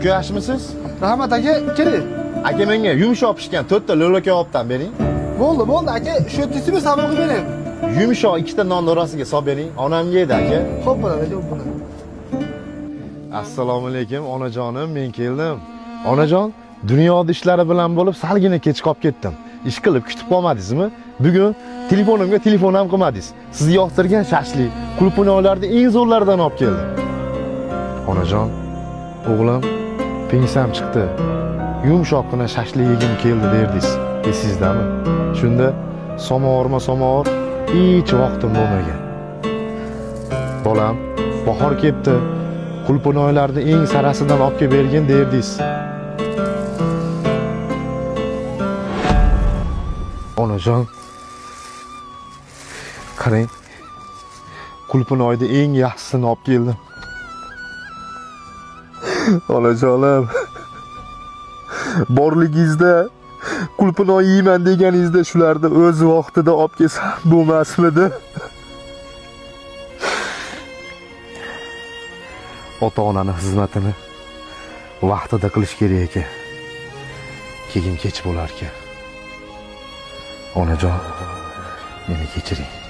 Uka, yaxshimisiz? Rahmat aka, kiring. Aka, menga yumshoq pishgan 4 ta lo'la kabobdan bering. Bo'ldi, bo'ldi aka, shu yerda sabab qilib bering. Yumshoq 2 ta non orasiga solib bering. Onamga edi aka. Xo'p bo'ladi aka, xo'p bo'ladi. Assalomu alaykum onajonim, men keldim. Onajon, dunyoda ishlari bilan bo'lib salgina kech qolib ketdim. Ish qilib kutib qolmadingizmi? Bugun telefonimga telefon ham qilmadingiz. Sizni yoqtirgan shashlik, qulupnoylarni eng zo'rlaridan olib keldim. Onajon, o'g'lim pensiyam chiqdi. Yumshoqqina shashlik yegim keldi derdingiz. Esingizdami? Shunda somovorma somovor hech vaqtim bo'lmagan. Bolam, bahor kelibdi. Qulupnoylarni eng sarasidan olib kelib bergin derdingiz. Onajon, qarang, qulupnoyni eng yaxshisini olib keldim. Onajonim, borligingizda qulupnoy yeyman deganingizda shularni o'z vaqtida olib kelsam bo'lmasmidi? Ota-onani xizmatini vaqtida qilish kerak ekan. Keyin kech bo'lar ekan. Onajon, meni kechiring.